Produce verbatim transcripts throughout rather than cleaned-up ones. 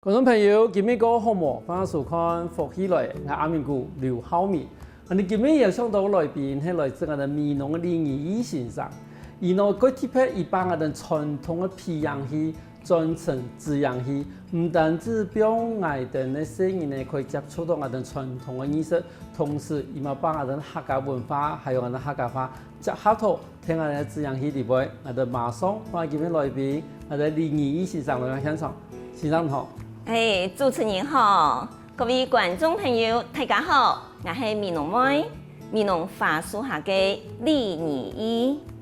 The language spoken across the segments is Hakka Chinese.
觀眾朋友，今晡日過好無？歡迎收看《福氣來》，𠊎阿明牯劉浩明。𠊎等今晡日邀請到來賓係來自𠊎等美濃个李宜義先生。佢呢，蓋特別，佢把𠊎等傳統个皮影戲轉成紙影戲，毋單止分𠊎等个細人仔可以接觸到𠊎等傳統个藝術，同時佢嘛把𠊎等客家文化還有𠊎等客家話結合到 聽𠊎等个紙影戲裡背，𠊎等馬上歡迎今晡日來賓，𠊎等李宜義先生來到現場。先生好。欸，主持人好，各位觀眾朋友，大家好，𠊎係美濃妹，美濃花樹下个李宜義。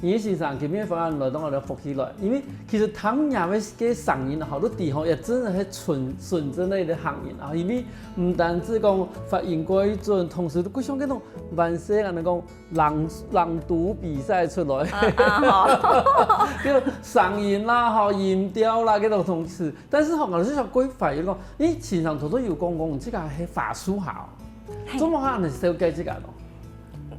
宜義先生，今晡日歡迎來到𠊎等福氣來，因為其實聽你个聲音吼，都知吼，也真个係純，純正个一個客人啊，因為毋單止講發音蓋準，同時都蓋像該種萬歲，𠊎等講 朗，朗讀比賽出來。啊，啊，好。就聲音啦，吼，音調啦，該種東西。但是吼，𠊎就想過一擺，就講，你經常偷偷有講講，這個係花樹下哦。嘿。做麼个恁樣紹介這個咯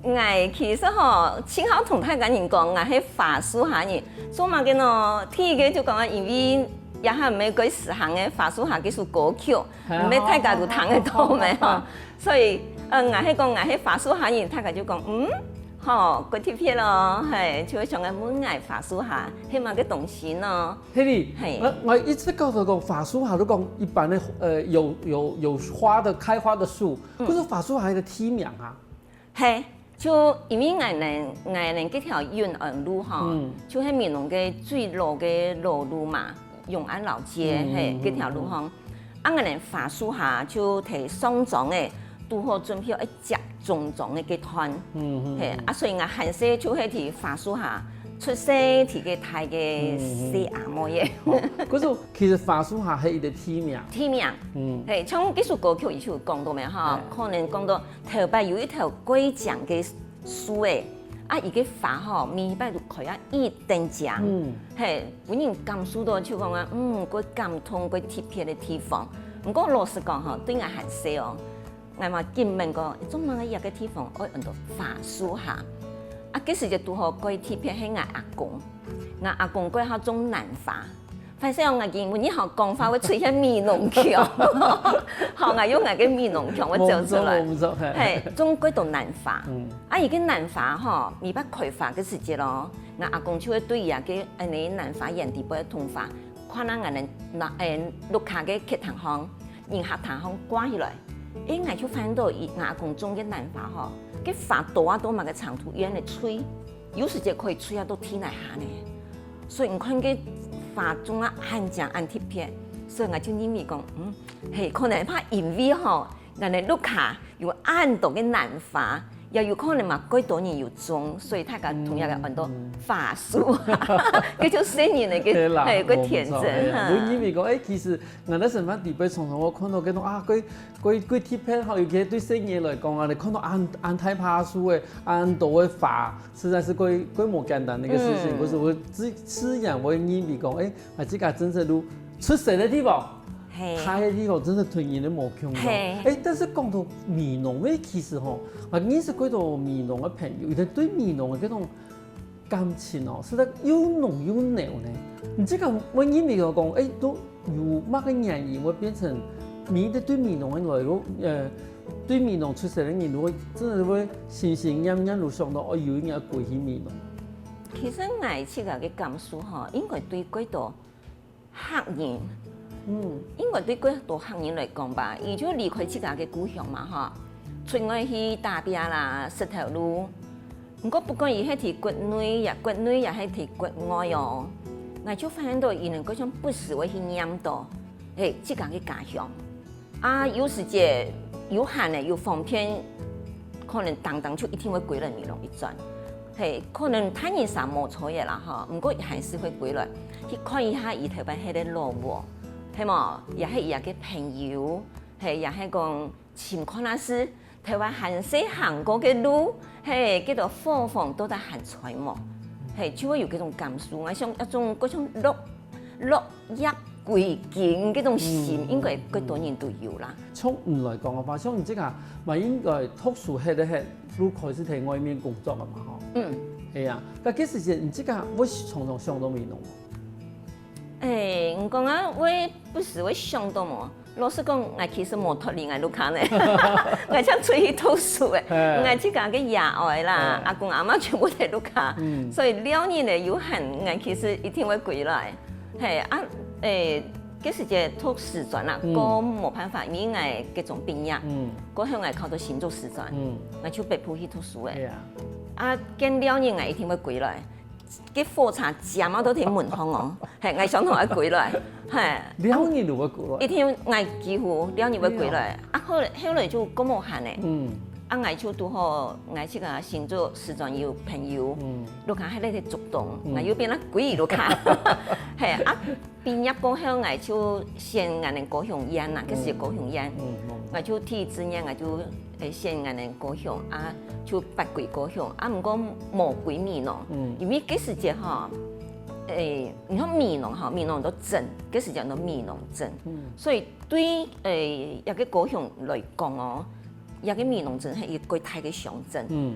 ？𠊎其實吼，盡好同大家人講，𠊎係花樹下人。做麼个呢？第一個就講啊，因為這下毋係蓋時行个花樹下這首歌曲，嘿，毋係大家都聽得到咩吼。好，好，好，好。 所以，呃，𠊎係講，𠊎係花樹下人，大家就講，嗯，吼，蓋特別咯，嘿，就會想愛問𠊎花樹下，係麼个東西呢？係哩，嘿。𠊎，𠊎一直搞到講花樹下，都講一般的，呃，有，有，有花的，開花的樹，嗯。可是花樹下一個地名啊。嘿，就因為𠊎等，𠊎等這條永安路吼，嗯。就係美濃个最老个老路嘛。 永安老街，嗯，嘿，嗯，這條路項。嗯。啊，𠊎等花樹下就在上莊仔，堵好準備愛接中莊个階段。嗯，嗯，嘿，嗯。啊，所以𠊎還細就係在花樹下出世，在該大个細阿妹仔。嗯，嗯。哦，可是其實花樹下係一個地名。地名。嗯。嘿，像這首歌曲佢就有講到咩吼，嘿。可能講到頭擺有一頭蓋靚个 樹仔，啊，佢个花吼，每擺都開啊一等靚。嗯。嘿，分人感受到就講啊，嗯，蓋感動，蓋特別个地方。毋過老實講吼，對𠊎還細哦，𠊎嘛緊問講，做麼个這個地方愛安到花樹下？啊，該時節堵好蓋特別係𠊎阿公，𠊎阿公蓋好種蘭花。 壞勢哦，𠊎今晡日吼講話會出現美濃腔，吼，𠊎用𠊎个美濃腔會走出來。無毋著，無毋著，嘿。嘿，種蓋多蘭花。嗯。啊，佢个蘭花吼，每擺開花个時節咯，𠊎阿公就會對佢个恁呢蘭花園裡背个桐花，看啊𠊎等拿，欸，屋下个客廳項、人客廳項掛起來。欸，𠊎就發現到佢，𠊎阿公種个蘭花吼，該花多啊多麼个程度，佢恁呢垂。 有時節可以吹啊到地泥下呢。所以你看該花種啊，恁靚恁特別，所以𠊎就認為講，嗯，係，可能怕因為吼，𠊎等屋下有恁多个蘭花，也有可能嘛，蓋多人有種，所以大家同樣个安到花樹，該就細人个，係啦，係，个天真，無毋著，係啦。哈。𠊎認為講，欸，其實𠊎在生活裡背常常會看到該種啊，蓋，蓋，蓋特別吼，尤其對細人來講啊，你看到恁，恁大葩樹仔，恁多个花， 實在係蓋，蓋無簡單个一個事情。嗯。可是𠊎自，自然會認為講，欸，𠊎自家真正都出世个地方，係。大个地方真係同人个無共樣。係。欸，但是講到美濃，欸，其實吼，𠊎認識幾多美濃个朋友，佢等對美濃个該種感情哦，實在又濃又濃呢。你這個會認為講，欸，都 有麼个原因會變成每一個對美濃个來，呃，對美濃出世个人，都會真个會心心念念都想到，哦，有一日愛歸去美濃。其實𠊎自家个感受吼，應該對幾多客人，嗯。應該對幾多客人來講吧，佢就離開自家个故鄉嘛，吼，出外去打拚啦，食頭路， 毋過不管佢係在國內也，國內也係在國外哦，𠊎就發現到佢等各種不時會去念到，係，自家个家鄉。啊，有時節有閒个，有方便，可能當當就一定會歸來美濃一轉。係，可能大人儕無在个啦吼，毋過還係會歸來，去看一下佢頭擺歇个老屋，係無？也係佢个朋友，係，也係講 尋看啊係，頭擺還細行過个路，係，該兜伙房到底還在無？係，就會有該種感受。𠊎想，該種，該種落，落葉歸根該種心，嗯，應該幾多人都有啦。從你來講个話，像你這個嘛，應該讀書歇个歇，就開始在外面工作个嘛，吼。嗯。係啊，該該時節你這個會常常想到美濃無？哎，你講啊，會不時會想到無？老實講，𠊎其實無脫離𠊎屋下呢，𠊎常出去讀書誒，嘿。𠊎自家个爺哀啦，嘿。阿公阿嬤全部在屋下，嗯。所以尞日呢有閒，𠊎其實一定會歸來。嘿，啊，誒，該時節讀師專啦，嗯。過無辦法，因為𠊎高中畢業，嗯。過後𠊎考到新竹師專，嗯。𠊎就北部去讀書誒。對啊。啊，見尞日𠊎一定會歸來。 該火車正嘛到在門項哦，嘿，𠊎常常愛歸來，嘿。尞日就會歸來？一定𠊎幾乎尞日會歸來，啊，後來，後來就過無閒誒。嗯。啊，𠊎就堵好，𠊎自家新竹師專有朋友，嗯。屋下還在竹東，嗯。𠊎又變成歸屋下，嘿，啊，畢業過後，𠊎就選𠊎等高雄縣啦，嗯。該時高雄縣，嗯，嗯。𠊎就第一志願，𠊎就 誒，選𠊎等高雄啊，就八歸高雄啊，毋過無歸美濃，嗯。因為該時節吼，誒，你看美濃吼，美濃很多鎮，該時節很多美濃鎮，嗯。所以對，誒，這個高雄來講哦，這個美濃鎮係一個蓋大个鄉鎮，嗯。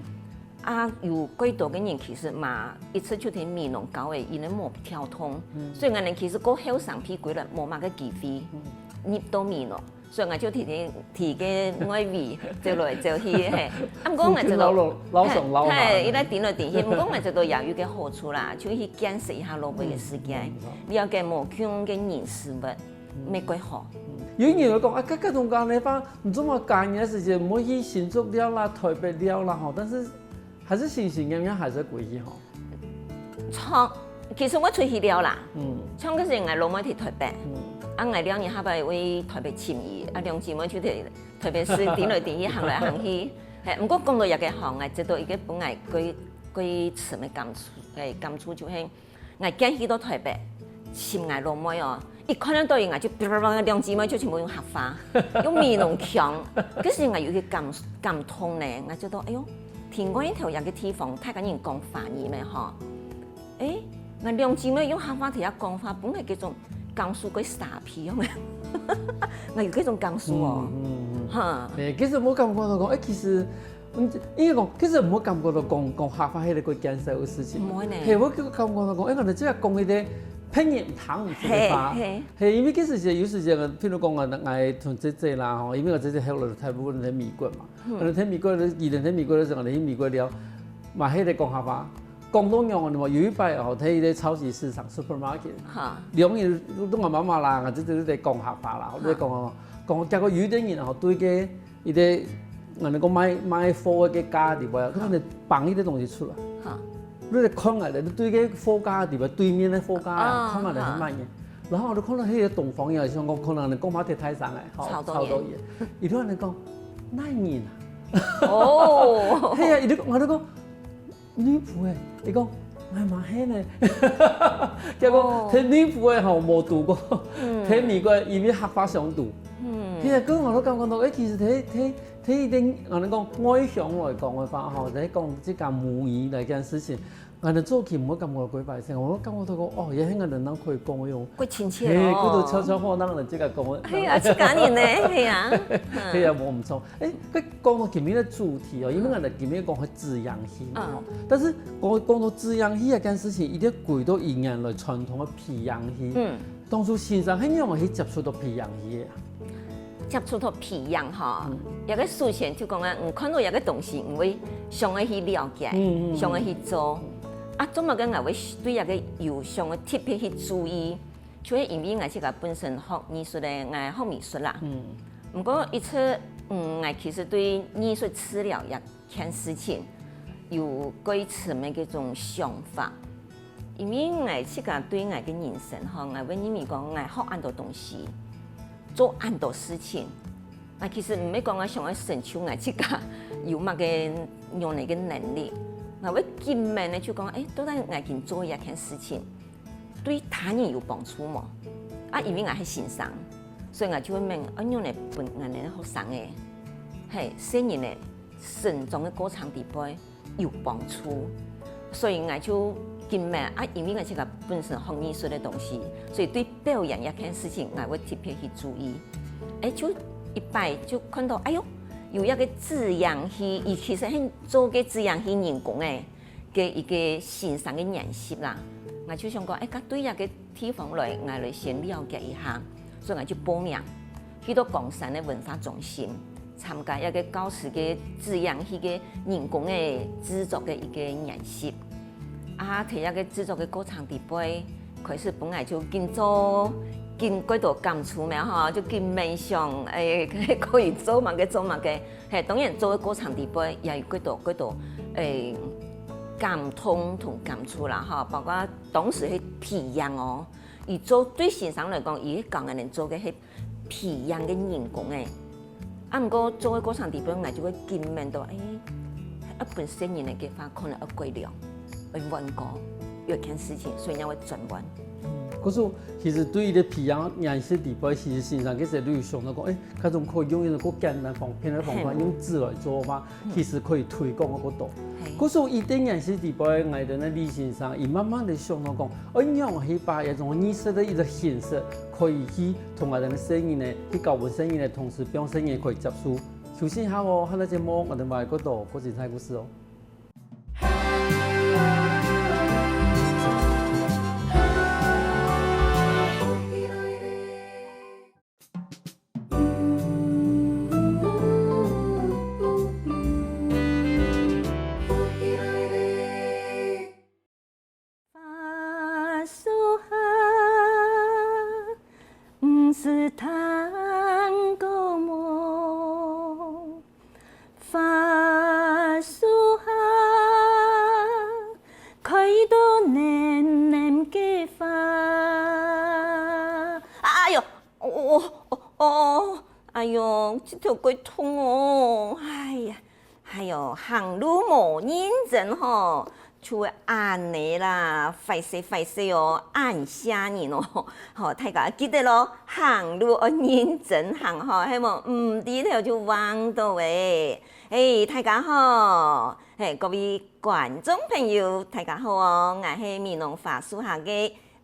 啊，有蓋多个人其實嘛，一直就在美濃搞誒，佢等無跳通，嗯。所以𠊎等其實過後生批歸來，無麼个機會，嗯。入到美濃。 所以𠊎就提前，提个外圍走來走去，嘿。啊，毋過𠊎覺得，老老，老上老下。嘿，一直踮來踮去，毋過𠊎覺得也有一個好處啦，就去見識一下老輩个世界，嗯，嗯，嗯。了解無共个人事物，嗯。乜蓋好。嗯。有人會講，啊，該，該種講个話，你做麼个假年時節，毋好去新竹尞啦，台北尞啦，吼，但是 還係心心念念還係歸去吼。像，其實𠊎出去尞啦。嗯。像該時𠊎老妹在台北，嗯。啊，𠊎尞日下擺會台北尋佢，啊，兩姊妹就在台北市踮來踮去，行來行去。嘿，毋過講到這個吼，𠊎覺得一個分𠊎蓋，蓋深个感觸，誒，感觸就係 𠊎見去到台北，尋𠊎老妹哦，一看到佢，𠊎就啪啪啪，兩姊妹就全部用客話，用美濃腔。可是𠊎有一個感，感動呢，𠊎覺得，哎喲，天光一頭這個地方，大家人講華語咩吼？誒，𠊎兩姊妹用客話在這講話，本來這種感受蓋沙皮樣个，𠊎有這種感受哦，嗯，嗯，嗯。哈。誒，其實我感覺到講，誒，其實 嗯，應該講，其實毋好感覺到講，講客話係一個艱澀个事情。毋會呢。嘿，我就感覺到講，哎，可能這個講一個別人聽毋識个話。嘿，嘿。嘿，因為其實有時間，譬如講啊，𠊎同姐姐啦，吼，因為𠊎姐姐後來大部分在美國嘛，嗯。可能在美國，以前在美國个時候，可能去美國尞，嘛，係在講客話。講到樣，你有一擺哦，在一個超級市場，supermarket，哈。兩人都講媽媽啦，𠊎姐姐在講客話啦，哈。在講，講，結果有一個人哦，對个 一個，𠊎等講賣，賣貨个該架底背，佢可能放一個東西出來。哈。你就看下來，你對个貨架底背，對面个貨架啊，哦，看下來係麼人。然後𠊎就看到該個東方人，像講可能講話忒大聲个，吼，吵到佢。吵到佢。佢就恁樣講，「哪人啊？」哦。係啊，佢就，𠊎就講， 內埔个，佢講，「𠊎嘛係呢。」結果，哦。在內埔个吼，無堵過，嗯。在美國因為客話相堵。嗯。係啊，該𠊎都感覺到，誒，其實在，在，在一個，𠊎等講外鄉來講个話吼，在講自家母語這件事情，𠊎等早期毋會感覺到怪怪聲，𠊎感覺到講，哦，也係𠊎等人可以講个喲。過親切哦。嘿，佢都悄悄話，讓人自家講个。係啊，自家人呢，係啊。嗯。係啊，無毋錯。 誒，該講到今日个主題哦，因為𠊎等今日講係西洋戲嘛，吼。嗯。但是講，講到西洋戲這件事情，一定歸到以前來傳統个西洋戲。嗯。當初先生係仰般去接觸到西洋戲个啊？接觸到西洋吼，嗯。這個首先就講啊，你看到這個東西，你會想要去了解，嗯，嗯，嗯。想要去做。啊，做麼个𠊎會對這個有想要特別去注意？ 就係因為𠊎自家本身學藝術个，𠊎學美術啦。嗯。毋過一直，嗯，𠊎其實對藝術治療這件事情有蓋深个這種想法。因為𠊎自家對𠊎个人生吼，𠊎會認為講，𠊎學恁多東西，做恁多事情，𠊎其實毋係講𠊎想要成就𠊎自家有麼个樣个能力，𠊎會緊問个就講，誒，到底𠊎今做這件事情， 對他人有幫助無？啊，因為𠊎係先生，所以𠊎就會問，啊，仰般分𠊎等學生个，係，細人个成長个過程底背有幫助。所以𠊎就緊問，啊，因為𠊎自家本身學藝術个東西，所以對表演這件事情，𠊎會特別去注意。誒，就一擺就看到，哎喲，有一個西洋戲，佢其實係做个西洋戲人工个， 个一個先生个研習啦，𠊎就想講，誒，該對這個地方來，𠊎來先了解一下，所以𠊎就報名，去到岡山个文化中心，參加一個教師个紙颺戲个人工个製作个一個研習。啊，在這個製作个過程底背，開始本來就緊做，緊幾多感觸咩吼，就緊愐想，誒，可以做麼个做麼个。嘿，當然做个過程底背也有幾多幾多，誒，感動同感觸啦吼，包括當時个皮影哦， 佢做對先生來講，佢教𠊎等做个係皮影个人工个。啊，毋過做个過程底背，𠊎就會經驗到，誒，啊，本身人个計畫可能愛改良，愛換過，有一件事情，所以人會轉彎。可是其實對於這皮影研習底背，其實先生其實都有想到講，誒，該種可以用一種較簡單方便个方法，嘿。用紙來做嘛。 其實可以推廣个角度。嘿。故所以在研習底背，𠊎等个李先生，佢慢慢地想到講，愛仰去把一種藝術个一個形式，可以去同𠊎等个細人仔，去教分細人仔，同時讓細人仔可以接受。休息一下哦，下個節目𠊎等還有更多个精彩故事哦。哎喲， 哦哦哦哦，哎喲，這條蓋痛哦！哎呀，哎喲，行路無認真吼，就會恁呢啦，壞勢壞勢哦，恁嚇人哦！吼，大家記得咯，行路愛認真行吼，係無？毋知頭就橫到誒。誒，大家好，誒，各位觀眾朋友，大家好哦，𠊎係美濃花樹下个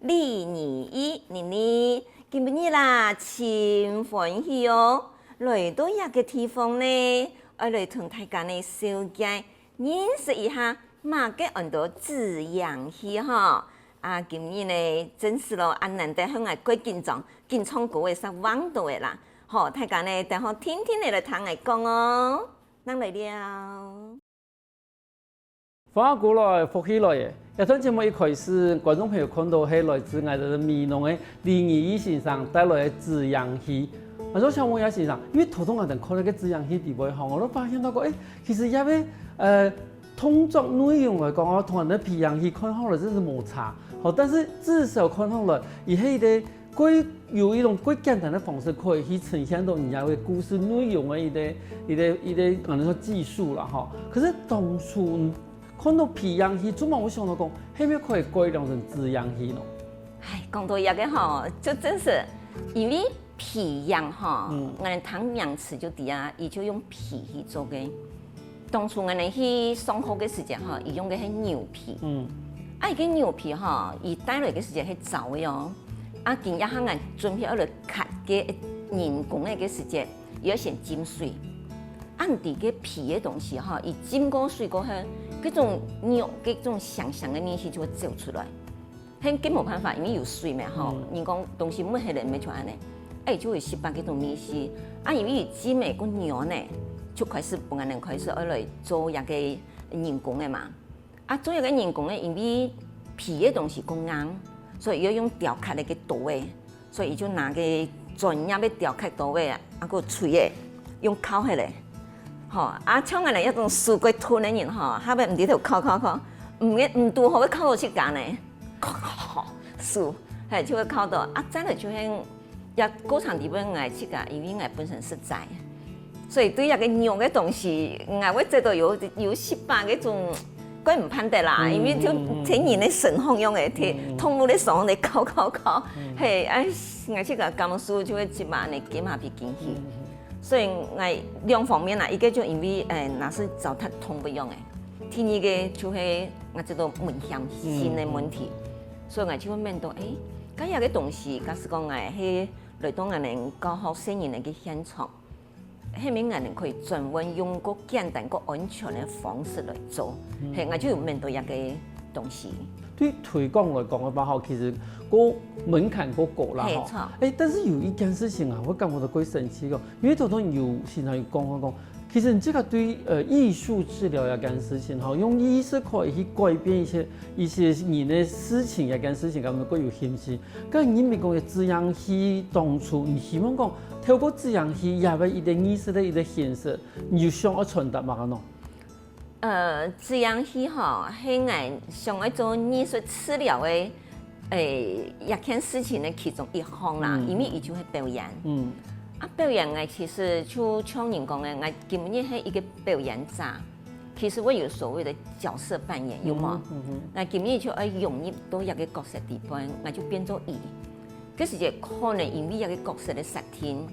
李儀儀，妮妮，今晡日啦，盡歡喜哦，來到這個地方呢，愛來同大家呢紹介認識一下麼个安到紙颺戲吼。啊，今日呢，真係咯，恁難得，害𠊎蓋緊張，緊唱歌仔煞橫到誒啦。好，大家呢，等好定定仔來聽𠊎講哦，正來尞。 花鼓來，福氣來耶！這段節目一開始，觀眾朋友看到係來自𠊎等美濃个李儀儀先生帶來个紙颺戲。𠊎想請問一下先生，因為頭先𠊎等看該個紙颺戲底背吼，𠊎都發現到講，誒，其實這個，呃，動作內容來講哦，同𠊎等个皮影戲看好來真係無差。好，但是至少看好來，佢係一個 蓋有一種蓋簡單个方式，可以去呈現到人家个故事內容个一個、一個、一個，可能說技術啦吼。可是當初看到皮影戲，做麼會想到講，係毋係可以改良成紙颺戲呢？哎，講到這個吼，就真係因為皮影吼，嗯。𠊎等聽名詞就知啊，佢就用皮去做个。 當初𠊎等去上課个時節吼，佢用个係牛皮。嗯。啊，佢个牛皮吼，佢帶來个時節係燥个哦。啊，今這下𠊎準備愛來刻个人工个个時節，佢愛先浸水。啊，毋知个皮个東西吼，佢浸過水過後，該種肉，該種香香个味緒就會走出來。 係，該無辦法，因為有水嘛吼，嗯。人講東西熝起來毋係就恁呢，哎，就會失敗該種味緒。啊，因為佢浸个過軟呢，就開始分𠊎等開始愛來做這個人工个嘛。啊，做這個人工个，因為皮个東西過硬，所以要用雕刻个刀仔，所以就拿个專業个雕刻刀仔，啊，過錘仔，用敲起來。吼，啊，像𠊎等這種手蓋鈍个人吼，下擺毋知頭敲敲敲，毋，毋堵好會敲到自家呢。 手，嘿，就會敲到。啊，再來就係，這過程裡背𠊎自家，因為𠊎本身食齋，所以對這個肉个東西，𠊎會覺得有，有一把該種，怪毋盼得啦，嗯，因為就，嗯，嗯，嗯。像人个身項樣个，嗯，嗯。動物个手項个敲敲敲，嗯。嘿，哎，𠊎自家感受就會一把恁呢緊下皮緊去。嗯，嗯，嗯。所以𠊎兩方面啦，一個就因為，哎，若係腳踏動物樣个， 第二個就係𠊎這個危險性个問題，嗯，嗯。所以𠊎就會問到，誒，該這個東西，假使講𠊎係來到𠊎等教學細人仔个現場，係毋係𠊎等可以轉換用較簡單、較安全个方式來做？嗯。嘿，𠊎就有問到這個東西。對推廣來講个話吼，其實過門檻過高啦吼。嘿，著。哎，但是有一件事情啊，我感覺到過神奇个，因為頭頭有先生有講講講，其實你這個對呃藝術治療這件事情吼，用藝術可以去改變一些一些人的事情這件事情，感覺過有興趣。該你咪講个止癢癀，當初你希望講透過止癢癀，也係一個藝術的一個形式，你有想要傳達麼个喏？ 呃，止癢癀吼，係𠊎想愛做藝術治療个，誒，一件事情个其中一項啦，因為佢就係表演。嗯。啊，表演𠊎其實就像人講个，𠊎今日係一個表演者。其實我有所謂的角色扮演，有無？嗯哼。𠊎今日就愛融入到一個角色裡背，𠊎就變做佢。可是也可能因為一個角色个設定，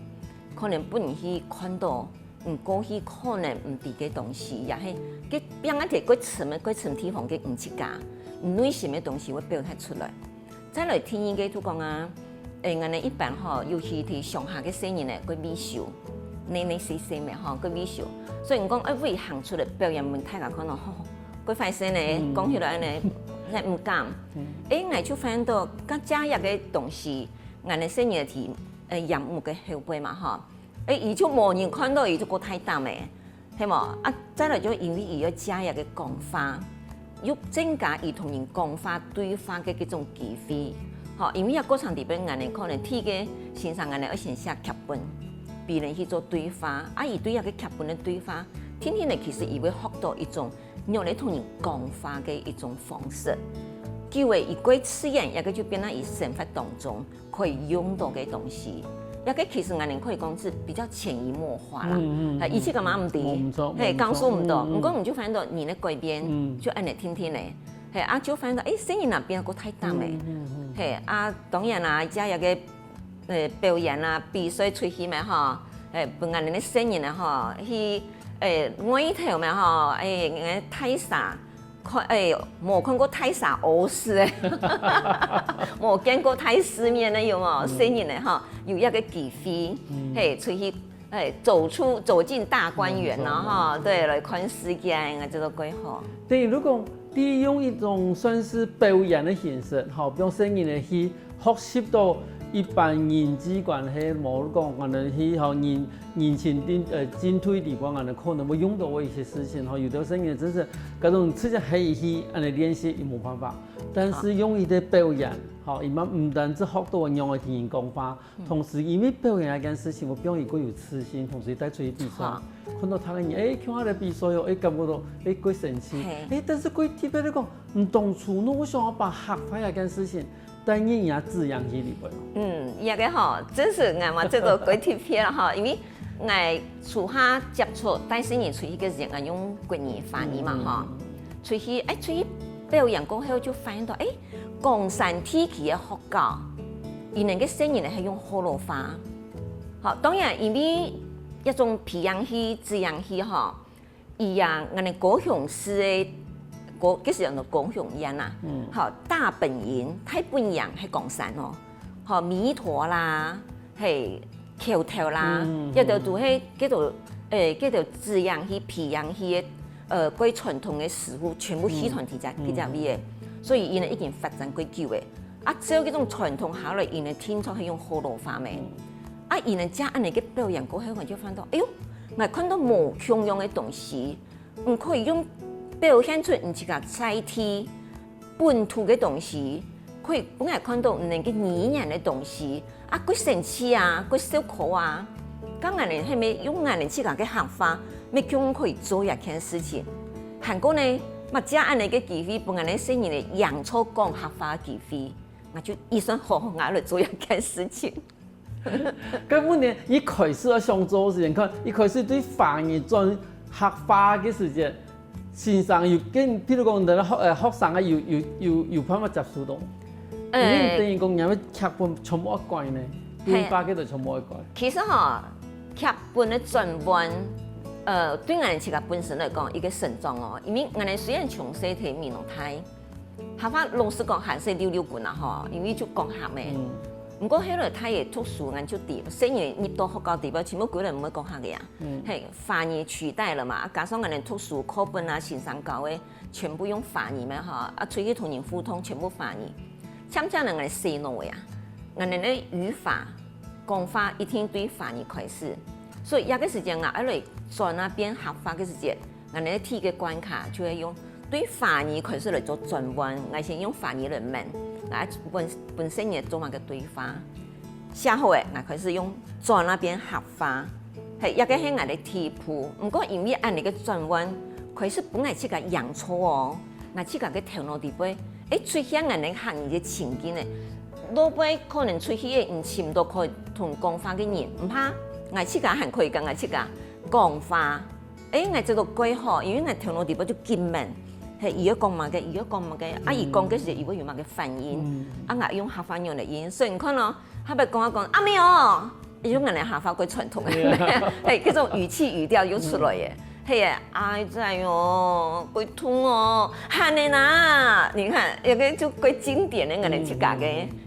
可能分人去看到 毋過去可能毋知个東西，也係該變啊个過程个過程地方个毋自家，內心个東西會表達出來。再來第二个就講啊，誒，𠊎等一般吼，尤其對鄉下个細人仔，過畏羞，奶奶細細个吼，過畏羞。所以你講愛會行出來表演分大家看到，吼，過壞勢呢，講起來呢，也毋敢。誒，𠊎就發現到，該這樣个東西，𠊎等細人仔提，誒，演舞个後輩嘛吼， 誒，佢就無人看到，佢就過大膽誒，係無？啊，再來就因為佢有這樣个講法，又增加佢同人講話對話个這種機會。吼，因為這過程裡背，𠊎等可能第一个先生，𠊎等愛先寫劇本，別人去做對話，啊，佢對這個劇本个對話，天天呢，其實佢會學到一種仰般同人講話个一種方式。久了，佢過自然，這個就變成佢生活當中 可以用到个東西。這個其實𠊎等可以講係比較潛移默化啦。嗯嗯，啊，以前幹嘛毋知？無毋著，嘿，無毋著，教書毋著，嗯嗯。毋過你就發現到你个改變，嗯。就恁樣定定咧。嘿，啊，就發現到，誒，細人仔變過大膽咧。嗯嗯嗯。嘿，啊，當然啦，加一個，呃，表演啊，比賽出去嘛吼，嘿，分𠊎等个細人仔吼，去，誒，外頭嘛吼，誒，大儕 看，誒，無看過大儕屙屎誒，無見過大世面誒，有無？細人仔吼，有一個機會，嘿，出去，誒，走出走進大觀園咯，吼，對，來看世界，應該做得過好。等於如果利用一種算是表演的形式，吼，比如細人仔去 學習到一般人際關係，無講可能去吼人人情進呃進退裡背，可能可能會用到个一些事情吼。有兜細人真係該種直接係去恁樣練習也無辦法，但是用佢个表演，吼，佢嘛毋單止學到仰般同人講話，同時因為表演這件事情，會變佢過有自信，同時帶出去比賽，看到別个人，誒，看下來比賽哦，誒，感覺到，誒，過神奇，誒，但是過特別來講，你當初呢，為什麼要把客話這件事情 帶入也止癢癀裡背。嗯，這個吼，真係𠊎嘛做到過特別啦吼，因為𠊎初下接觸帶細人出去个時間，𠊎用國語翻譯嘛吼，出去，誒，出去表演過後就發現到，誒，岡山地區个學校，佢等个細人仔係用學老話。好，當然因為這種培養佢、止癢佢吼， 佢啊，𠊎等高雄市个高，該時叫做高雄縣啊，吼，大本營、大本營係岡山哦，吼，彌陀啦，嘿，橋頭啦，這兜都係叫做，誒，叫做止癢佢、培養佢个，呃，過傳統个食物，全部集團在這在這位个，所以佢等已經發展過久个。啊，照這種傳統下來，佢等定著係用學老話咩？啊，佢等這恁樣个表演過後，𠊎就發現到，哎喲， 𠊎看到無共樣个東西，你可以用表現出你自家在地本土个東西，可以分𠊎看到你个語言个東西，啊，過生趣啊，過笑科啊。該𠊎等係毋係用𠊎等自家个客話，乜共可以做一件事情。還過呢，嘛借恁樣个機會，分𠊎等細人仔贏著講客話个機會，𠊎就預算好好拿來做一件事情。 該問題，一開始啊想做个時間，看一開始對華語轉客話个時間，先生有跟，譬如講，你學呃學生啊，有有有有辦法接受到。因為等於講，人个劇本全部愛改呢，對話个都全部愛改。其實吼，劇本个轉換，呃，對𠊎自家本身來講，一個成長哦。因為𠊎雖然從細在美濃大，客話老實講還係溜溜滾啊吼，因為就講客咩。毋過後來大个讀書，𠊎就知，細人入到學校底背，全部歸來毋會講客个啊。嗯。嘿，華語取代了嘛，啊加上𠊎等讀書課本啊、先生教个，全部用華語嘛吼，啊出去同人互動全部華語，漸漸个𠊎等洗腦个啊，𠊎等个語法、講話一定對華語開始，所以這个時間啊，愛來轉啊變客話个時間， 𠊎等个第一个關卡就係用對華語開始來做轉彎，𠊎先用華語來問，來分分細人做麼个對話。寫好个，𠊎開始用轉啊變客話，係，這个係𠊎个第一步。毋過因為恁樣个轉彎，開始分𠊎自家贏著哦，𠊎自家个頭腦底背，誒，出現𠊎等客語个情境呢，落尾可能出去个人尋到可以同講話个人，毋怕，𠊎自家還可以跟𠊎自家講話。 誒，𠊎做到蓋好，因為𠊎頭腦底背就緊問，係，佢愛講麼个，佢愛講麼个，啊佢講个時節佢會有麼个反應，啊𠊎用客話語來應，所以你看哦，客話講啊講，阿姆哦，佢用𠊎等客話蓋傳統个，係，該種語氣語調又出來耶，係耶，哀哉哦，蓋痛哦，喊个啦，你看，這个就蓋經典个𠊎等自家个，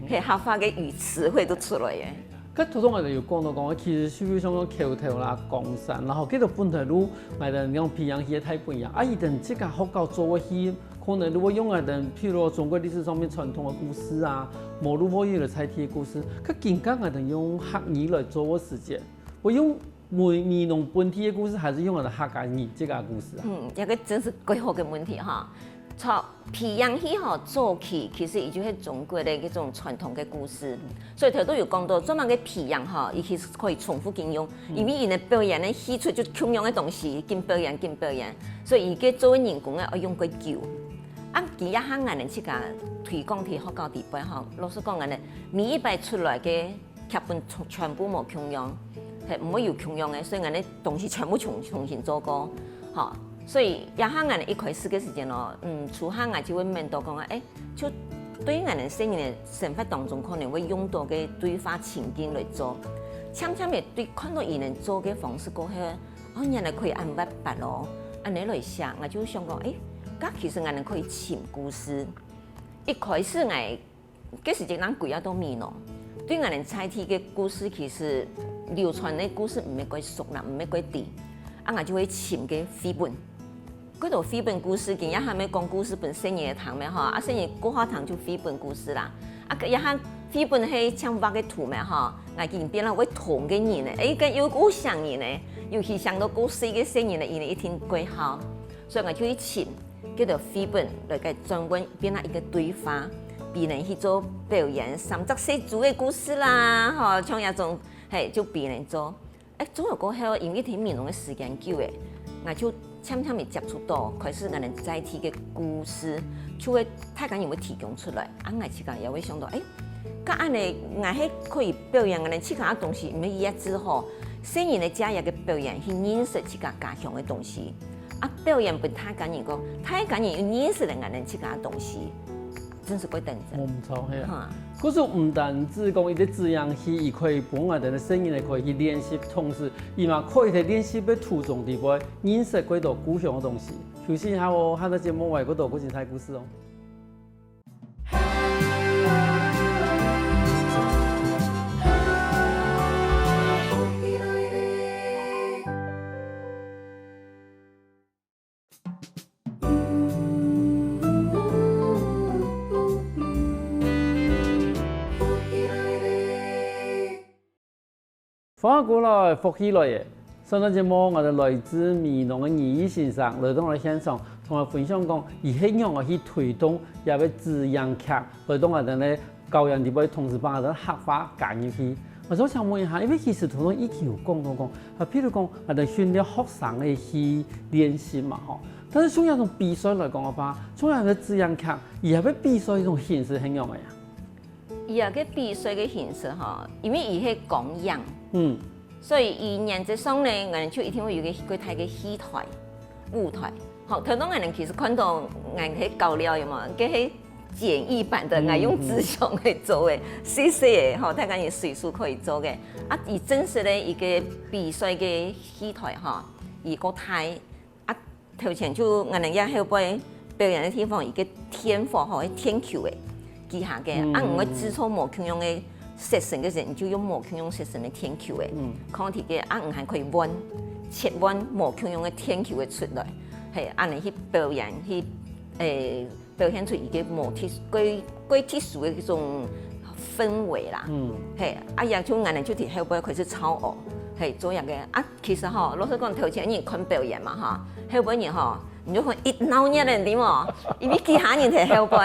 係，客話个語詞彙都出來耶。 該頭先𠊎等有講到講，其實就係像講橋頭啦、江山，然後該兜本來就𠊎等講培養起个大本營，啊佢等自家學校做个戲，可能就會用𠊎等，譬如中國歷史上面傳統个故事啊，無就會有个在地个故事，該今下𠊎等用客語來做个時節，會用美濃本地个故事，還係用𠊎等客家人自家个故事啊？嗯，這个真係蓋好个問題哈。 著，皮影戲吼，早期其實佢就係中國个一種傳統个故事，所以頭先有講到，做麼个皮影吼，佢其實可以重複應用，因為佢个表演个戲齣就共樣个東西，緊表演緊表演，所以佢个做个人工个愛用較久。啊，佢這下𠊎等自家推廣去學校底背吼，老實講，𠊎等每一擺出來个 劇本全全部無共樣，係毋會有共樣个，所以𠊎等東西全部重重新做過，吼。所以這下𠊎等一開始个時間咯，嗯，初下𠊎就會問到講啊，誒，就對𠊎等細人个生活當中可能會用到个對話情境來做，漸漸个對看到佢等做个方式過後，哦，原來可以恁活潑咯，恁樣來寫，𠊎就想講，誒，該其實𠊎等可以尋故事。一開始𠊎 該時節𠊎歸啊到美濃，對𠊎等在地个故事其實流傳个故事毋係蓋熟啦，毋係蓋知，啊𠊎就會尋該繪本。該兜繪本故事，今下還愛講故事分細人仔聽咩吼，啊細人過下堂就繪本故事啦。啊該這下繪本係像畫个圖咩吼，𠊎今變了會童个人呢，誒，該又有想人呢，尤其想到故事个細人呢，佢等一定蓋好。 所以𠊎就去尋該兜繪本來个專門變啊一个對話，比人去做表演三隻細豬个故事啦，吼，像這種，嘿，就比人做。誒，做了過後，因為在美濃个時間久誒，𠊎就漸漸个接觸到，開始𠊎等在地个故事，就會大家人會提供出來，啊𠊎自家也會想到，誒， 該恁樣，𠊎係可以表演𠊎等自家个東西，毋係一隻吼，細人仔借這个表演去認識自家家鄉个東西，啊表演分大家人講，大家人又認識了𠊎等自家个東西，真係蓋等真。無毋著，係啊。哈。故所毋單止講一隻紙樣戲，佢可以分𠊎等个細人仔可以去練習，同時，佢嘛可以在練習个途中裡背認識較多故鄉个東西。休息一下哦，下個節目還有較多較精彩故事哦。 歡迎過來，福氣來了！上段節目，𠊎等來自美濃个倪易先生來到𠊎等現場，同𠊎分享講，佢係仰仔去推動這个紙樣劇，來到𠊎等个校園裡背，同時幫𠊎等客話加入去。𠊎想請問一下，因為其實頭先已經有講到講，啊，譬如講，𠊎等訓練學生个去練習嘛，吼。但是像這種比賽來講个話，像這个紙樣劇，佢還會比賽一種形式係仰仔啊？ 佢啊个比賽个形式吼，因為佢係光影，嗯，所以佢原則上呢，𠊎等就一定會有一个較大个戲台、舞台。好，頭先𠊎等其實看到𠊎个搞料有無？該係簡易版个，𠊎用紙箱來做个，細細个吼，大家也隨手可以做个。啊，佢真實个一个比賽个戲台吼，佢較大， 啊，頭前就𠊎等這後背表演个地方，一个天花吼，係天球个，幾下个，啊，𠊎等製作無共樣个色身个時，你就用無共樣色身个電球个，嗯，看佢个啊，你還可以換，切換無共樣个電球个出來，嘿，恁樣去表演，去誒表現出一个無特過過特殊个一種氛圍啦，嗯，嘿，啊，也就恁樣就在後背開始操哦，嘿，做樣个啊，其實吼，老實講，頭前人看表演嘛哈，後背人吼。你就看一鬧熱个，對無？因為其他人在後背，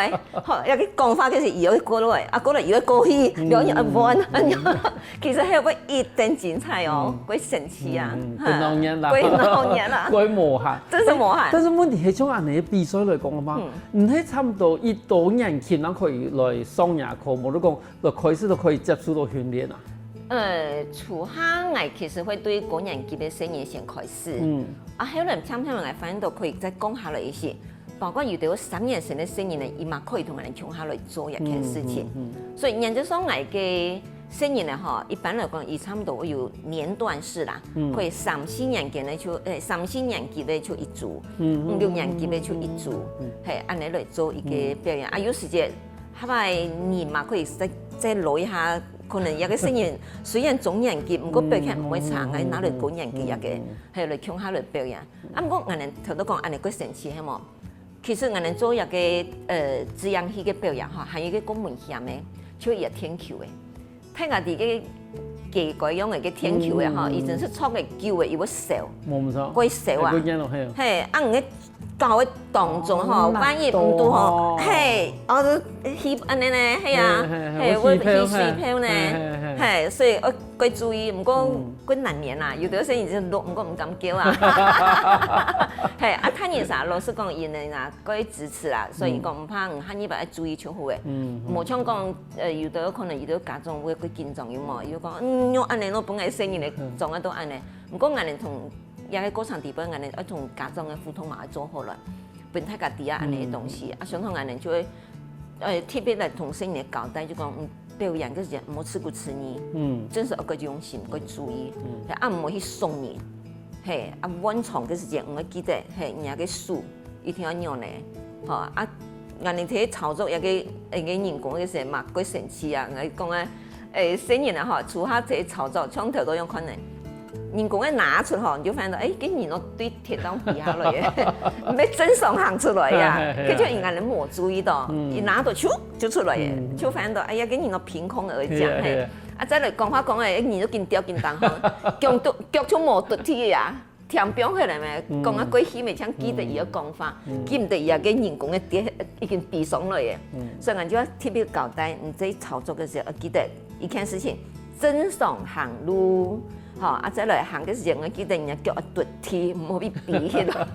吼，要去講話，就是伊會過來，啊，過來伊會過去，然後你愛問，其實後背一定精彩哦，過神奇啊，過鬧熱啦，過鬧熱啦，過無閒，真是無閒。但是問題係像恁樣比賽來講个嘛，你係差不多幾多年輕人可以來上夜課，無就講來開始就可以接觸到訓練啊？呃，初下𠊎其實會對高年級个細人先開始，嗯，啊，後來漸漸來發現到可以再降下來一些。 包括有兜三年生个細人呢，佢嘛可以同𠊎兜共下來做一件事情。所以原則上，𠊎个細人呢，吼，一般來講，佢差不多會有年段式啦，可以三四年級个就，誒，三四年級个就一組，五六年級个就一組，嘿，恁樣來做一个表演。啊，有時節，下擺你嘛可以再再留一下，可能有个細人雖然中年級，毋過表現毋會差，𠊎拿來高年級一个，嘿，來共下來表演。啊，毋過𠊎兜頭先講恁樣个神奇，係無？ 其實𠊎兜做一个呃西洋戲个表演吼，還有一个更危險个，就係電球个。大家知个雞雞樣个電球个吼，佢真係著个久个，佢會燒，無毋著，會燒啊。會變咯，係。嘿，啊，你搞个當中吼，萬一毋堵吼，嘿，哦，係恁樣呢，係啊，嘿，會起水泡呢，嘿，所以愛愛注意。毋過，過難免啦，有兜細人就落，毋過毋敢噭啊。嘿，啊，大人儕，老實講，佢兜啊， 過支持啦，所以講毋怕，下二擺愛注意就好誒。無像講，呃，有兜可能有兜家長會過緊張，有無？有講，嗯，仰恁樣咯，本來細人仔裝啊都恁樣。毋過𠊎兜同這个過程底背，𠊎兜愛同家長个互動嘛愛做好來，分大家知啊恁樣个東西。啊，相同𠊎兜就會，呃，特別來同細人仔交代，就講，嗯，表演个時節毋好自顧自呢，嗯，真係愛過用心，過注意，啊，毋好去送人，嘿，啊，換場个時節，毋好記得，嘿，人家个手 一定愛仰呢，吼啊！𠊎兜在操作一个一个人工个時嘛，過神奇啊！𠊎講啊，誒，細人仔吼，初下在操作，像頭到樣看呢，人工个拿出吼，你就發現到，誒，該人哦對天頂飛下來个，毋係正常行出來啊！該就人家人無注意到，一拿到咻就出來个，就發現到，哎呀，該人哦憑空而降嘿！啊，再來講話講誒，人都緊吊緊當吼，腳都腳就無得地啊！ 添放起來咩？講啊過去咩，像記得佢个講法，記毋得佢个人工个跌已經飛上來个，所以𠊎就愛特別交代，你在操作个時候愛記得一件事情，正常行路，吼，啊再來行个時間，愛記得人家腳愛貼地，毋好去飛起來。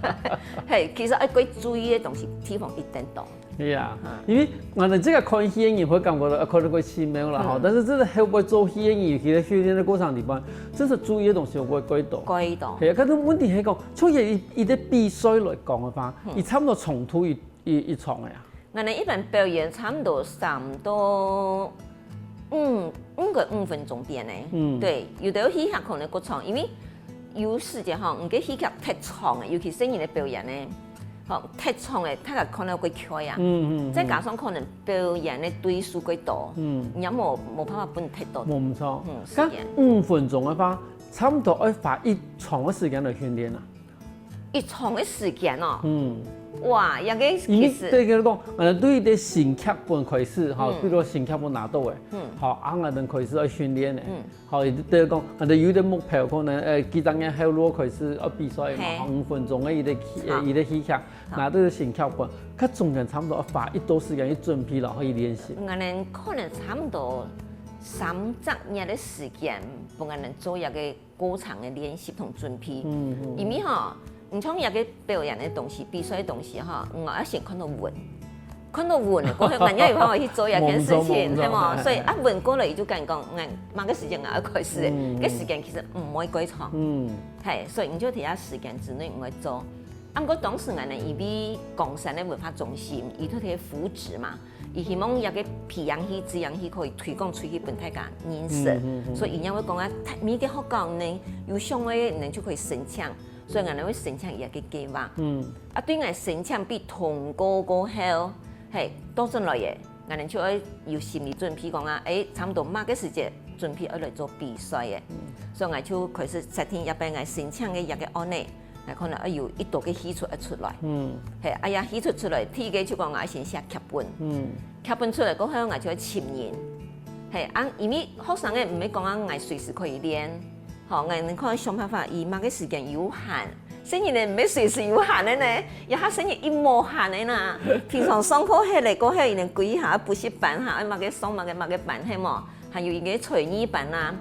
嘿，其實愛過注意个東西地方一定多。 係啊，因為𠊎兜這个看戲个人會感覺到，啊，可能會奇妙啦吼，但是真的後背做戲个人，尤其在訓練个過程裡背，真是注意个東西會過多。過多。係啊，可是問題係講，像一一个比賽來講个話，佢差不多長度一一一場个啊。𠊎兜一般表演差不多三到五五个五分鐘邊呢。嗯，對，有兜戲劇可能過長，因為有時節吼，你个戲劇忒長个，尤其細人仔表演呢。 吼，忒長个，大家看了會𤸁啊。嗯嗯。再加上可能表演个對手過多，嗯，人家無無辦法分忒多。無毋著。嗯，時間。該五分鐘个話，差不多愛花一場个時間來訓練啊。一場个時間哦。嗯。哇，這个因為其實，對佢講，呃，對一个新劇本開始，吼，比如新劇本拿到个，嗯，好，啊，𠊎兜開始愛訓練个。嗯。 好，佢就講，佢就有一个目標，可能呃幾隻月後落開始愛比賽嘛，五分鐘个一个戲，一个戲劇，拿到新劇本，佢中間差不多愛花幾多時間去準備，然後去練習。𠊎兜可能差不多三隻月个時間，分𠊎兜做一个過程个練習同準備。因為吼， 你像一个表演个東西，比賽个東西哈，𠊎愛先看到穩，看到穩了過後，𠊎正有辦法去做一件事情，係無？所以啊，穩過了，佢就敢講，𠊎麼个時間𠊎愛開始个，該時間其實毋會過長，嗯，係，所以你就在這時間之內你愛做。啊，毋過當時𠊎兜因為岡山个文化中心，佢就在扶植嘛， 佢希望這个皮影戲、西洋戲可以推廣出去分大家認識，所以佢正會講啊，每个學校呢有想愛个人就可以申請，所以𠊎兜會申請佢个計畫。嗯，啊，對𠊎申請被通過過後，嘿，倒轉來个， 𠊎等就愛有心理準備講啊，欸，差毋多麼个時節準備愛來做比賽个。所以𠊎就開始設定這擺𠊎申請个這个案例，𠊎可能愛有幾多个戲齣愛出來。嗯，係，啊這戲齣出來，第一个就講𠊎愛先寫劇本。嗯，劇本出來過後，𠊎就愛尋人。係，啊因為學生个毋係講啊，𠊎隨時可以練，吼，𠊎等可能想辦法，佢麼个時間有閒， 細人仔毋係隨時有閒个呢，這下細人仔已無閒个啦。平常上課歇了過後，佢等歸下補習班哈，愛麼个上麼个麼个班係無？還有一個才藝班啊，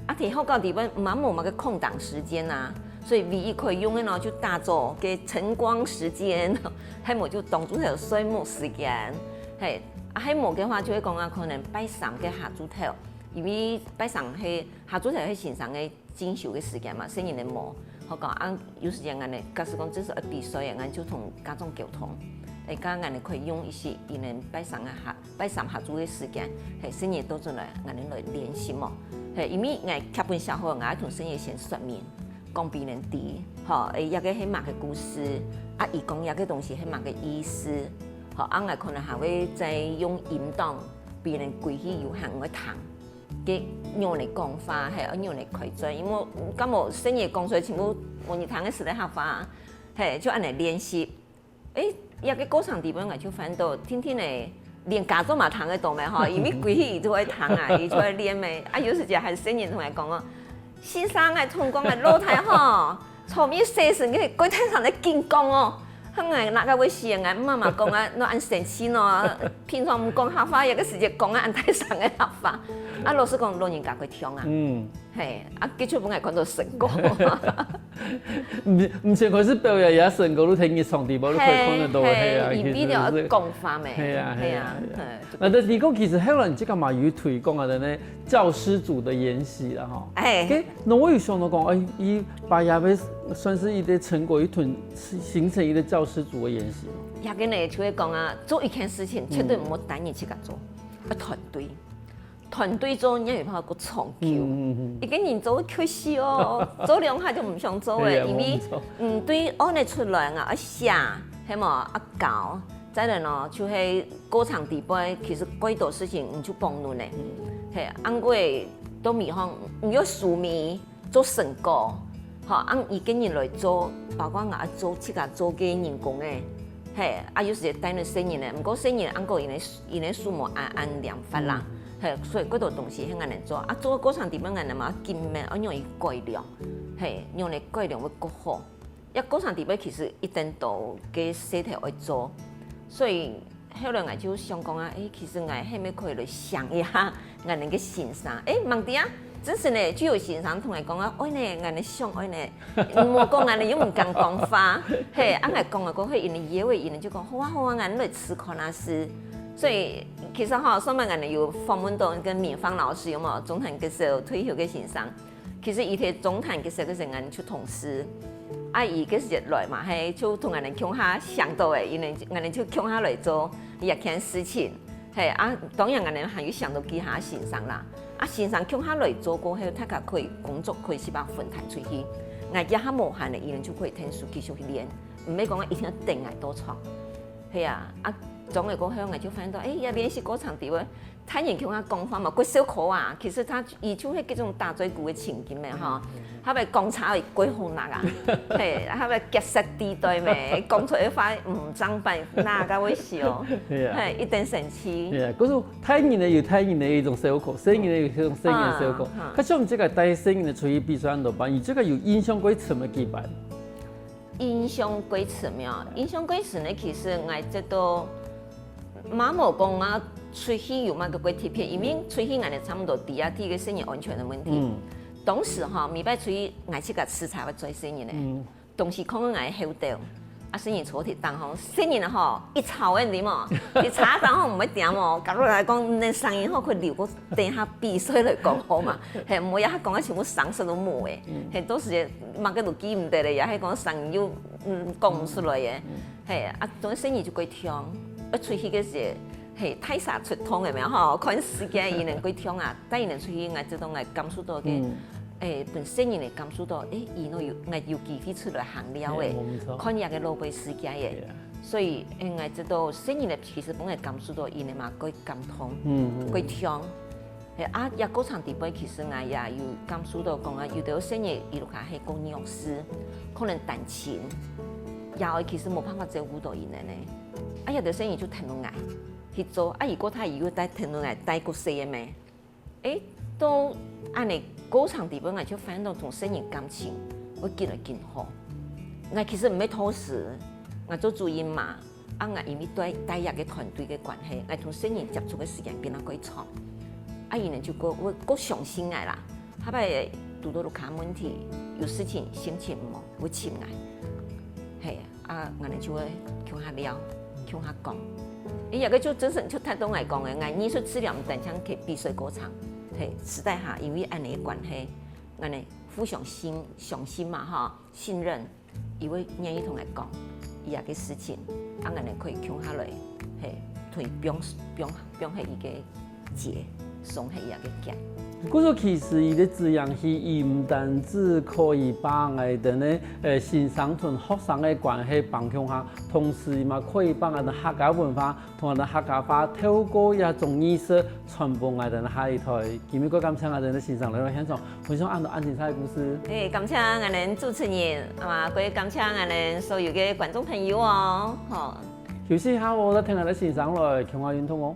啊在學校裡背嘛無麼个空檔時間啊，所以唯一可以用个呢，就打造个晨光時間，係無就當做係睡目時間，係，啊係無个話就會講啊，可能拜三个下晝頭，因為拜三係下晝頭係先生个 進修个時間嘛，細人仔無。好講啊，有時間𠊎等假使講這時愛比賽个，𠊎就同家長溝通，欸，看𠊎等可以用一些佢等拜三个下，拜三下晝个時間，係，細人仔倒轉來，𠊎等來練習無。係，因為𠊎劇本寫好，𠊎愛同細人仔先說明，講分佢等知，吼，欸，這个係麼个故事，啊佢講這个東西係麼个意思，吼，啊𠊎可能還會再用音檔，分佢等歸去有閒愛聽。 个仰仔講話，係愛仰仔開嘴，因為敢無細人仔講出來全部無人聽个實在客話，係，就恁仔練習。欸，這个過程裡背𠊎就發現到，定定仔連家長嘛聽得懂个吼，因為歸去佢就會聽啊，佢就會練个。啊有時節還細人同𠊎講哦，先生，𠊎同你講，𠊎老弟吼， 昨晡日洗身个，佢跪在上面緊講哦。𠊎哪个會死啊？𠊎媽媽講啊，哪恁生氣呢？平常毋講客話，這个時節講啊恁大聲个客話。啊老師講，老人家會聽啊。嗯，係，啊佢就分𠊎看到成果。毋毋係開始表演，也成果都在日常裡背都可以看得到，係啊，係，佢必定愛講話咩？係啊，係啊，係。那這裡講其實後來你這个嘛有推廣啊，在那教師組的研習啦，吼。欸，該 那𠊎有想到講，欸，佢把這个算係一個成果，一段形成一個教師組个研習咯。這个呢，就係講啊，做一件事情絕對毋好單人自家做，愛團隊。團隊做，你有辦法過長久。一個人做會忒死哦，做兩下就毋想做了，因為嗯，對，案例出來啊，愛寫，係無？愛教，再來呢，就係過程裡背，其實幾多事情你就放軟了。係，恁樣到尾吼，你愛收尾， 做成果，吼，恁一個人來做，包括𠊎做自家做个人工个，係，啊有時帶等細人仔，毋過細人仔恁樣佢等佢等手無恁恁靈活啦，係，所以幾多東西係𠊎等做，啊做个過程裡背𠊎等嘛緊慢，愛仰仔改良，係，仰仔改良會過好。這過程裡背其實一定多个事頭愛做，所以 後來𠊎就想講啊，欸，其實𠊎係毋係可以來想一下𠊎等个先生？欸，吂知啊，真實呢，就有先生同𠊎講啊，愛呢，𠊎等想愛呢，無講𠊎等又毋敢講話，係，啊𠊎講啊過後，佢等以後佢等就講，好啊好啊，𠊎等來試看啊試。所以其實吼，上擺𠊎等有訪問到一個明芳老師，有無？中壇个時候退休个先生， 其實佢在中壇个時候，个時𠊎等就同事，啊佢个時節來嘛，係，就同𠊎等共下想到个，佢等𠊎等就共下來做這件事情，係，啊當然𠊎等還有想到其他先生啦，啊先生共下來做過後，大家可以工作可以先把分攤出去，𠊎這下無閒了，佢等就可以𢯭手繼續去練，毋係講一定愛等𠊎到場，係啊，啊轉來過後𠊎就發現到，欸，這練習過程裡背 大人共下講話嘛，過笑科啊，其實佢佢就係這種打嘴鼓个情景咩吼，佢會講差會過好拿啊，係，佢會結舌地帶咩，講出來話毋正版，哪个會笑，係啊，係，一定生氣。係啊，可是大人呢有大人个一種笑科，細人呢有一種細人个笑科。啊，啊。可是𠊎等這个帶細人个出去比賽恁多班，你這个有印象過深个幾班？ 印象過深哦，印象過深个，其實𠊎知到，嘛無講啊，出去有麼个過特別，因為出去𠊎等差毋多知啊，第一個細人安全个問題。嗯。當時吼，每擺出去，𠊎自家駛車會載細人呢，嗯。東西囥在𠊎後頭，啊細人坐在頂項，細人吼，一吵你知無？你車頂項毋會停無？假如來講，你聲音吼，佢留過 等下比賽來講好嘛，係，無也講个全部聲色都無誒，係，到時麼个都記毋得了，也係講聲又嗯講毋出來誒，係，啊，當細人就過暢，啊，出去个時，係，大儕出動个咩吼，看時間佢等過暢啊，帶佢等出去，𠊎知道𠊎感受到个，誒，本身人會感受到，誒，佢等有，𠊎有機會出來行了誒，看這个老輩世界誒。所以，誒，𠊎知道細人仔其實本來感受到佢个嘛，過感動，嗯，過痛。係啊，也過程底背其實𠊎也有感受到講啊，有兜細人佢屋下係過弱勢，可能單親，也其實無辦法照顧到佢呢。啊，有兜細人就聽到𠊎去做，啊，如果他以後再聽到𠊎帶過細个咩？ 誒，到恁呢過程底背，𠊎就發現到同細人感情會緊來緊好。𠊎其實毋係偷食，𠊎做主任嘛，啊，𠊎因為帶帶這個團隊个關係，𠊎同細人接觸个時間變得過長，啊，佢等就過會過相信𠊎啦。下擺堵到屋下問題，有事情心情毋好，會尋𠊎，係。 啊，𠊎等就會共下尞，共下講。誒，這個就真實就達到𠊎講个，𠊎藝術治療毋單淨係比賽過程，係，私底下因為恁呢个關係，𠊎等互相信相信嘛吼，信任，佢會願意同𠊎講，佢這個事情，啊，𠊎等可以共下來，係，同佢放放放下佢个結，鬆下佢个結。故所其實佢个滋養係，佢毋單止可以把𠊎等个誒先生同學生个關係放共下，同時嘛可以把𠊎等客家文化同𠊎等客家話透過這種藝術傳播𠊎等下一代。今日過感謝𠊎等个先生來到現場，分享恁多恁精彩个故事。誒，感謝𠊎等主持人，啊，過感謝𠊎等所有个觀眾朋友哦，吼。休息一下哦，再聽𠊎等先生來共下運動哦。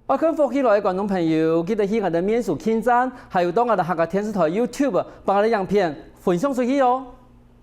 愛看福氣來个觀眾朋友，記得去𠊎等面書網站，還有到𠊎等客家電視台YouTube，把𠊎等影片分享出去哦。